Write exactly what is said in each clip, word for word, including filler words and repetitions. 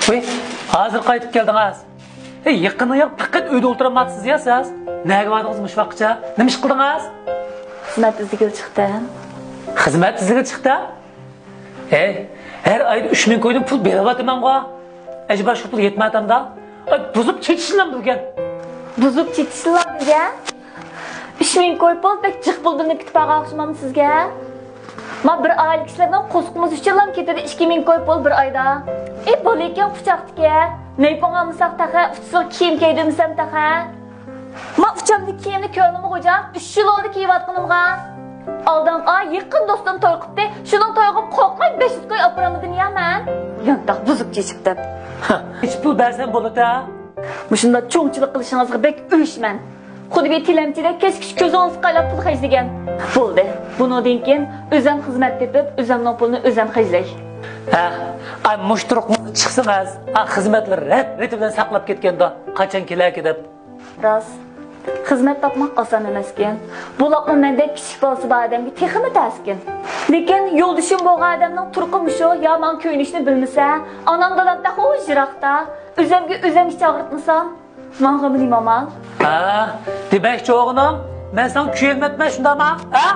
ۋۇي، ھازىر قايتىپ كەلدىڭىز. ھەي، يېقىندىن پەقەت ئۆيدە ئولتۇرالماپسىز يا سىز. نەگە باردىڭىز مۇشۇ ۋاقىتقىچە؟ نېمە ئىش قىلدىڭىز؟ خىزمەت ئىزدىگىلى چىقتىم. خىزمەت ئىزدىگىلى چىقتىڭ؟ ھەي، ھەر ئايدا ئۈچ مىڭ كويدىن پۇل بېرىۋاتىمەنغۇ. ئەجەبا شۇ پۇل يەتمەيدىمدا؟ ئاي، بۇزۇپ چېتىشنىلا بىلگەن. بۇزۇپ چېتىشنىلا بىلگەن؟ ئۈچ مىڭ كوي پۇل بەك جىق پۇل بىلىنىپ كېتىپ قالغان ئوخشىمامدۇ سىزگە؟ ما بىر ئائىلە كىشىلەرنىڭ قورسىقىمىز ئۈچۈنلا كېتىدۇ ئىككى مىڭ كوي پۇل بىر ئايدا. ئى، بالىكەن قۇچاقتىكى. نەيپۇڭ ئالمىساق تېخى، ئۇچىسىغا كىيىم كىيدۈرمىسەم تېخى. ما ئۇچامدىكى كىيىمنى كۆرۈڭمۇ خوجام، ئۈچ يىل بولدى كىيىۋاتقىنىمغا. ئالدىنقى ئاي يېقىن دوستۇم توي قىپتۇ، شۇنىڭ تويىغا قورقماي بەش يۈز كوي ئاپىرالمىدىم يا مەن. يانتاق بۇزۇپ چېچىپتىم. ھە، ھېچ پۇل بەرسەم بولىدۇ. مۇشۇنداق چوڭچىلىق قىلىشىڭىزغا بەك ئۆچمەن. خۇددى بىر تىلەمچىدەك كەچكىچە كۆزىڭىزگە قايلاپ پۇل خەجلىگەن. بولدى، بۇنىڭدىن كېيىن ئۆزۈم خىزمەت تېپىپ، ئۆزۈمنىڭ پۇلىنى ئۆزۈم خەجلەي. ھە، ئاي، مۇشۇ تۇرقىڭىزدىن چىقسىڭىز، ئا، خىزمەتلەر رەت-رېتى بىلەن ساقلاپ كەتكەندۇ، قاچان كېلەركى دەپ. راست. خىزمەت تاپماق ئاسان ئەمەسكەن. بولۇپمۇ مەندەك كىچىك بالىسى بار ئادەمگە تېخىمۇ تەسكەن. لېكىن يولدىشىم بولغان ئادەمنىڭ تۇرقى مۇشۇ، يا ماڭا كۆيۈنۈشنى بىلمىسە، ئانام دادام تېخى يىراقتا. ئۆزۈمگە ئۆزۈم ئىچ ئاغرىتمىسام، ماڭىمۇ نېمە ئامال؟ ھە، دېمەكچى بولغىنىم، مەن ساڭا كۆيۈنمەپتىمەن شۇنداقمۇ؟ ھە؟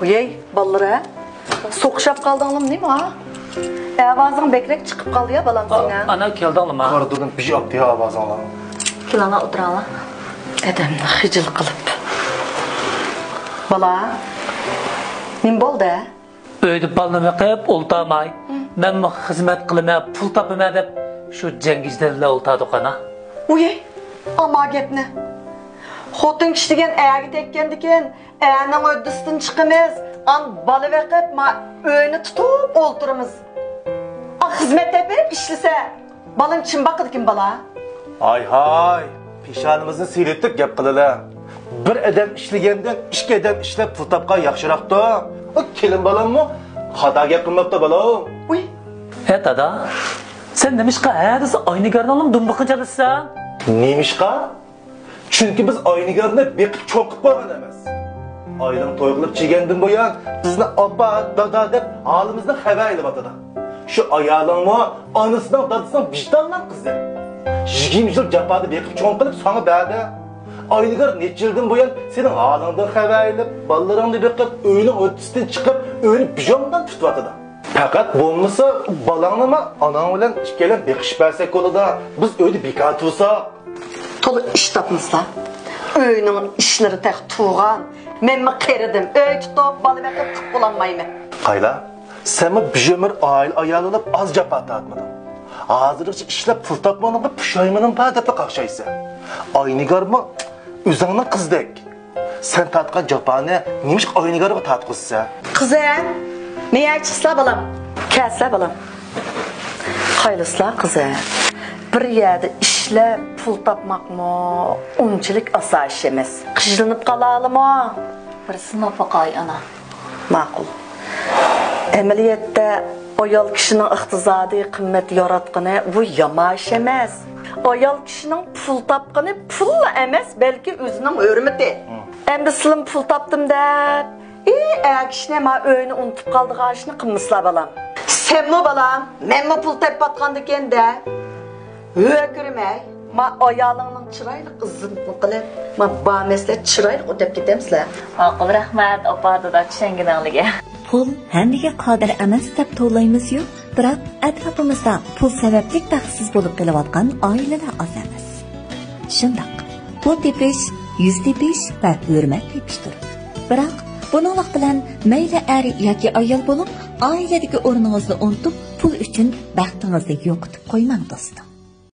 ۋىي، بالىلار، ھە؟ سوقۇشاپ قالدىڭلارمۇ نېمە؟ ئاۋازىڭ بەكرەك چىقىپ قالدى يا، بالام، سېنىڭ. ئانا، كەلدىڭلارمۇ؟ كوردىدىن بىژ ئاپتى يا ئاۋازىڭلار. كېلىڭلار، ئولتۇراڭلار. ئادەمنى خىجىل قىلىپ. بالا، نېمە بولدى؟ ئۆيدە بالىنى بېقىپ ئولتۇرماي، مەنمۇ خىزمەت قىلىمەن، پۇل تاپىمەن دەپ شۇ جەڭگىچىلەر بىلەن ئولتۇردۇق، ئانا. ۋىي، ئاما گەپنى. خوتۇن كىشى دېگەن ئەرگە تەگكەندىكىن، ئەرنىڭ ھۆددىسىدىن چىقىمىز، ئان بالا بېقىپ، ما ئۆينى تۇتۇپ ئولتۇرىمىز. ئا، خىزمەت تېپىپ ئىشلىسە، بالىنى چىم باقىدىكىن بالا. ھاي ھاي، پېشانىمىزنى سىيرىتىپ گەپ قىلىلە. بىر ئادەم ئىشلىگەندىن ئىككى ئادەم ئىشلەپ پۇل تاپقان ياخشىراقتۇ. ئۇ كېلىن بالاممۇ خاتا گەپ قىلماپتۇ بالا. ۋىي. ھە دادا، سەن نېمىشقا ھە دېسە ئاينىگەرنىڭ دۇمبىقىنى چالىسەن؟ نېمىشقا؟ چۈنكى بىز ئاينىگەرنى بېقىپ چوڭ قىلىپ قويغان ئەمەس. ئايالىڭ توي قىلىپ چىگەندىن بۇيان بىزنى ئاپا، دادا دەپ ھالىمىزدىن خەۋەر ئېلىۋاتىدۇ. شۇ ئايالىڭمۇ ئانىسىنىڭ، دادىسىنىڭ ۋىجدانلىق قىزى. يىگىرمە يىل جاپادا بېقىپ چوڭ قىلىپ ساڭا بەردى. ئاينىگەر نەچچە يىلدىن بۇيان سېنىڭ ھالىڭدىن خەۋەر ئېلىپ، بالىلىرىڭنى بېقىپ، ئۆينىڭ ھۆددىسىدىن چىقىپ، ئۆينى بىژاڭدان تۇتۇۋاتىدۇ. پەقەت بولمىسا بالاڭنىمۇ ئاناڭ بىلەن ئىككىيلەن بېقىشىپ بەرسەك بولىدۇ. بىز ئۆيدە بىكار تۇرساق. تولا ئىش تاپمىسىلا. ئۆينىڭ ئىشلىرى تېخى تۇرغان. مەنمۇ قېرىدىم. ئۆي تۇتۇپ، بالا بېقىپ قىلىپ بولالمايمەن. قايلا، سەنمۇ بىر ئۆمۈر ئائىلە ئايالى بولۇپ ئاز جاپا تارتمىدىڭ. ھازىرغىچە ئىشلەپ پۇل تاپمىغىنىڭغا پۇشايمىنىڭ بار دەپلا قاقشايسەن. ئاينىگەرمۇ ئۆزۈڭنىڭ قىزىدەك. سەن تارتقان جاپانى نېمىشقا ئاينىگەرگە تارتقۇزىسەن؟ قىزىم، مېيەگە چىقسىلا بالام. كەلسىلە بالام. قايلىسىلا قىزىم. بىر يەردە ئىشلەپ پۇل تاپماقمۇ ئۇنچىلىك ئاسان ئىش ئەمەس. قىينىلىپ قالالىمۇ؟ بىرسىنى ئاپا قاي ئانا. ماقۇل. ئەمەلىيەتتە ئايال كىشىنىڭ ئىقتىسادىي قىممەت ياراتقىنى بۇ يامان ئىش ئەمەس. ئايال كىشىنىڭ پۇل تاپقىنى پۇللا ئەمەس، بەلكى ئۆزىنىڭ ھۆرمىتى. ئەمدى سىلىم پۇل تاپتىم دەپ، ئى، ئەر كىشىنى ما ئۆينى ئۇنتۇپ قالىدىغان ئىشنى قىلمىسىلا بالام. سەنمۇ بالام، مەنمۇ پۇل تېپىۋاتقاندىكىن دە. ھۆكۈرمەي، ما ئايالىڭنىڭ چىرايلىق ئىززىتىنى قىلىپ، ما بار مەسلىھەت چىرايلىق ئۆتەپ كېتەمسىلەر. ماقۇل، رەھمەت، ئاپا، دادا، چۈشەنگىنىڭلىگە. پۇل ھەممىگە قادىر ئەمەس دەپ توۋلايمىزيۇ، بىراق ئەتراپىمىزدا پۇل سەۋەبلىك بەختسىز بولۇپ قېلىۋاتقان ئائىلىلەر ئاز ئەمەس. شۇنداق، پۇل تېپىش، يۈز تېپىش ۋە ھۆرمەت تېپىشتۇر. بىراق، بۇنىڭلىق بىلەن مەيلى ئەر ياكى ئايال بولۇڭ، ئائىلىدىكى ئورنىڭىزنى ئۇنتۇپ، پۇل ئۈچۈن بەختىڭىزنى يوقىتىپ قويماڭ، دوستۇم.